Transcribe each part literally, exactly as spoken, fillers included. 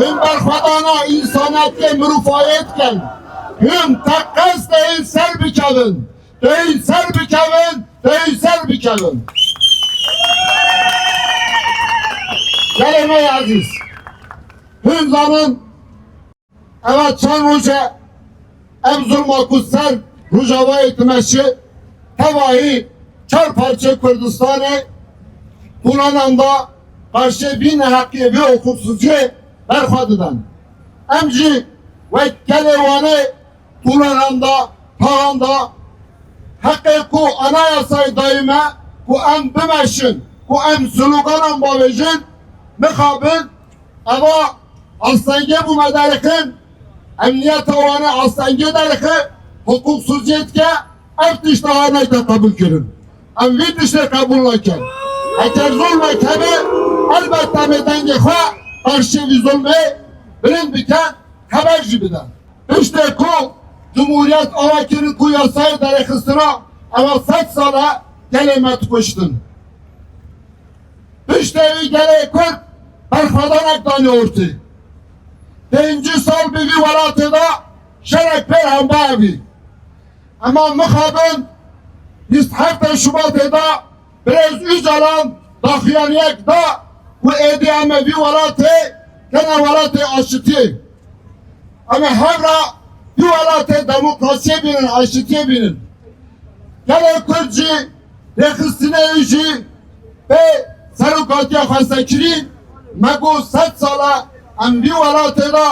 Hûn berxwedana însanetiyê, mirofayê dikin. Hûn teqez tê hûn ser bikevin. Tê hûn ser bikevin. Tê hûn ser bikevin. Gelê me ezîz. Hûn zanin, eva çend roj e, ev zulma ku ser Rojavayê dimeşe, tevahî çar parçe Kurdistanê, kulanan da qarşê vî neheqiyê, vê huquqsuziyê berxwe didin. Em jî wek gelê Wanê kulanan da, paxan da, heqê ku anayasayê dayî me, ku em bimeşin, ku em sloganan bavêjin, mixabin, eva astengê bû me derixin, emniyeta Wanê astengê derixin, huquqsuziyê dike, ev tişt aha neyte qebûl kirin. Em vî tiştê qebûl nakin. Heker zulmek hebe, elbet em ê dengê xwe qarşî vî zulmê bilind bikin, xeber jî bidin. Piştê ku Cumhuriyet ava kirin ku yasayê derêxistina, eva sed sal e gelê me dikuştin. Piştê wî gelê Kurd berxwedanek danî ortê. Pêncî sal bi vî welatê de şerek pêr hemba hebî. Ema mixabin bîst heftê Şubatê de birêz Ocalan daxuyaniyek da ku êdî em ê vî welatê kene welatê aşitiyê. Em ê hev re vî welatê demokrasiyê bînin, aşitiyê bînin. Gelê Kurd jî, rêxistinê wî jî bê serokatiya xwestekirî, me got sed sal e em vî welatê de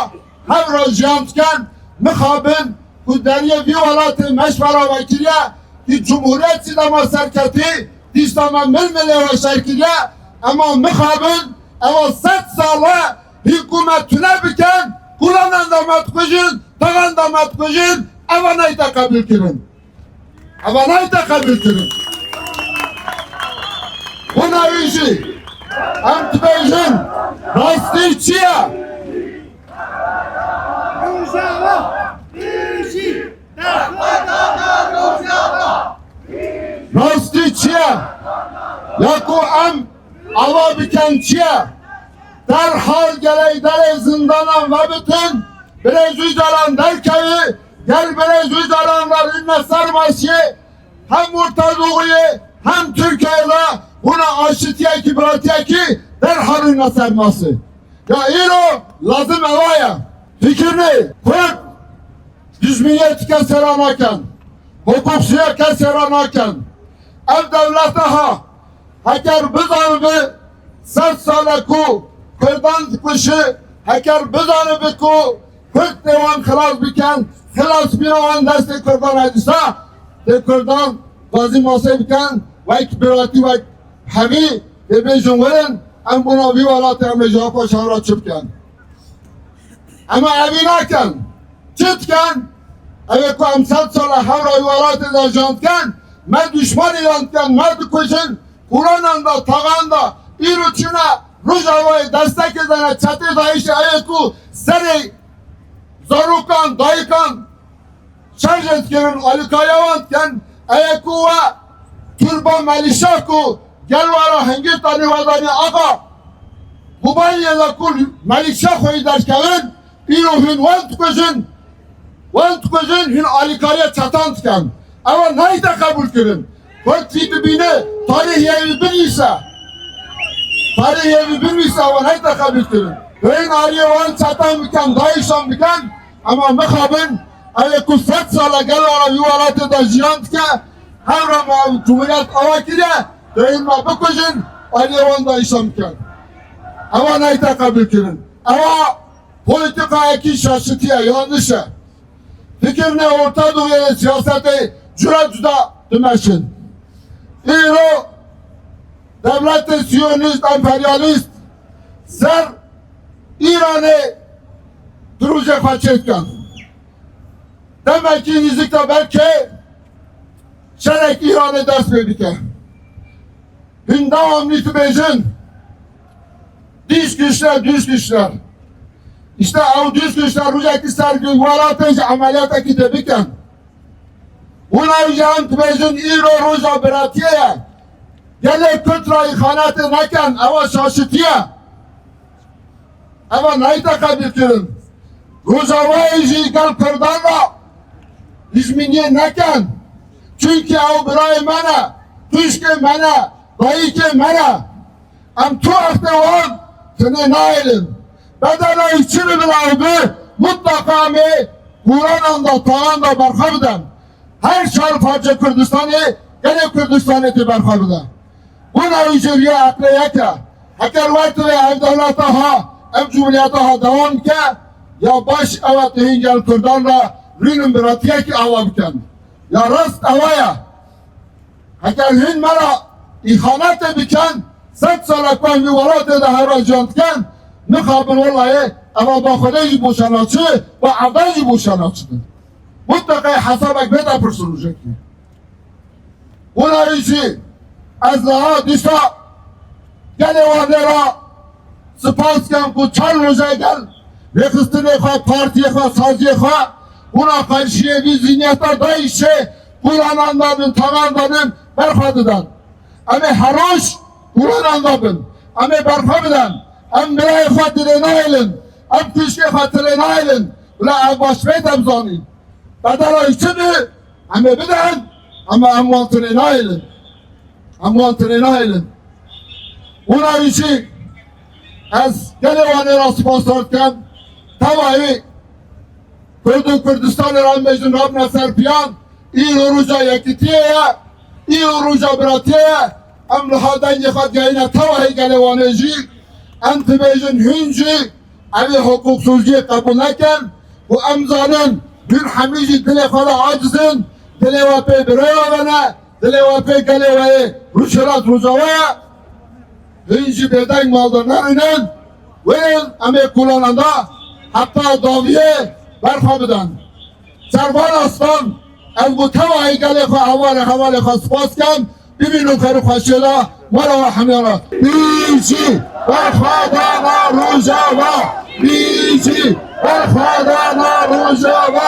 hev re jiyan dikin, mixabin ku deriyê vî welatê me ji we re vekiriye, hî cumhuriyet jî dema serketî, dîsa me milmilê we şer kiriye, ema mixabin, ewa sed sal e hikûmet tune bikin, kulanan da me dikujin, taxan da me dikujin, eva neyte qebûl kirin. Eva neyte qebûl kirin. Hûna wî jî em dibêjin, rastî çi ye? Rojava pêşî dexwedana Rojava. Rastî çi ye? Ya ku em ava bikin çi ye? Derhal gelê derê zindanan vebitin, birêz Ocalan derkevî, gel birêz Ocalan ve rûne ser masiyê, hem Orta Doğuyê hem Tirkiyeyê de hûna aşitiyekî, biratiyekî derhal rûne ser masê. Ya îro lazim eva ye. Fikirnê Kurd dijminiyetî kesê ra nakin. Huquqsuziyê kesê ra nakin. Ev dewleta ha, heker bizanibi sed sal e ku Kurdan dikuşi, heker bizanibi ku Kurd tê wan xilas bikin, xilas bîna wan destê Kurdan e dîsa, tê Kurdan gazî masê bikin, wek biratî, wek hemî, tê bêjin werin, em bûna vî welatê em ê ji xwe şan re çi bikin. Ema evî nakin. Çi dikin? Ev ê ku em sed sal e hev re wî welatê de jiyan dikin, me duşmanî yan dikin, me dikujin, kulanan da, taxan da, îro çûne Rojavayê destekê dane çetê DAIŞê, ev ê ku serê zarokan, dayikan şerjê dikirin, alîkariya wan dikin, ev ê ku we turba melîşa ku gel we re hingê tanê we danî axa, Kobaniyê de ku melîşa xwe yî derkevin, îro hûn wan dikujin, wan dikujin, hûn alîkariya çetan dikin. Ewa nayte qebûl kirin. Kurd vî dibîne, tarîh yê wî binivîse. Tarîh yê wî binivîse, ewa nayte qebûl kirin. Hûn aliyê wan çetan bikin, DAIŞan bikin, ema mixabin, ew ê ku sed sal e gel we re wî welatê de jiyan dike, hev re me ev cumhuriyet ava kiriye, hûn me bikujin, aliyê wan DAIŞan bikin. Ewa nayte qebûl kirin. Ewa Polîtîkayekî şaşitî ye, yanlış e. Fikirnê Orta Doğuyê siyasetê cure cuda dimeşin. Îro dewletê siyonîst, emperyalîst ser Îranê dirûjê xwe çêdikin. Demekî nîzik de belkê şerek Îranê dest pê bike. Hûn dewamlî dibêjin, dış güçler, dış güçler. Îşte ew dış güçler rojekî ser welatê jî emeliyatekî dê bikin. Hûn ew jî em dibêjin îro roja biratiyê ye. Gelê Kurd ra îxanetê nekin, ewa şaşitî ye. Eva nayte qebîlkirin. Rojavayê jî gel Kurdan re dijminiyê nekin. Çunkî ew birayê me ne, xwişkê me ne, dayikê me ne. Em tu heftê wan tinê nahêlin. Bedela wî çi bibe ew be, mutleqa em ê Kuranan de, Taxan de berxwe bidin. Her çar parçe Kurdistanê, gelê Kurdistanê tê berxwe bide. Bûna wî jê riya eqlê yek e. Heger wer divê ev dewleta ha, ev cumhuriyeta ha dewam bike, ya baş ew e tu hîn gel Kurdan re rûnin biratiyekî awa bikin. Ya rast ewa ye. Heger hîn me re îxanetê bikin, sed sala ku em vî welatê de hevra jiyan dikin, mixabin welayê eva ba Xwedê jî boşa naçi, ba evdan jî boşa naçidin. Mutleqa hesabek bêde pirsû rojekî. Wina wî jî ez niha dîsa gelê Wanê re spas kem ku çar roje gel rêxistinê xwe, partiyê xwe, saziyê xwe wina qarşiyê vî zîniyeta DAIŞê Kuranan de bin, Taxan de bin, berxwe didin. Em ê her roj Kuranan de bin. Em ê berxwe bidin. Em birayê xwe dilê nahêlin. Em xwişkê xwe dilê nahêlin. Bila ev baş bê em zanîn. Bedela wî çi be? Em ê bidin, ama em wan tinê nahêlin. Em wan tinê nahêlin. Wina wî jî ez gelê Wanê re spas dikim. Tevayî Kurd û Kurdistanê re em bêjin rabine ser piyan. Îro roja yekîtiyê ye. Îro roja biratiyê ye. Em niha dengê xwe digehîne tevahî gelê Wanê jî. Em dibêjin hûn jî Evê hiqûqsûziyê qebûl nekin û em zanin hûn hemî jî dilê xwe de aciz in, dilê we pê birêva we ne, dilê we pê gelê we yê Rûşhilat Rojava ye. Hûn jî bêdeng malda nerînin, wêrin em ê kolanan de heta dawiyê berxwe bidin. Servan Aslan, ev ku tevahî gelê xwe hevalê hevalê xwe spas kem, bibînin xêr û xweşiyê de, were we hemî re. Bîjî berxwedana Rojava! Bîjî berxwedana Rojava!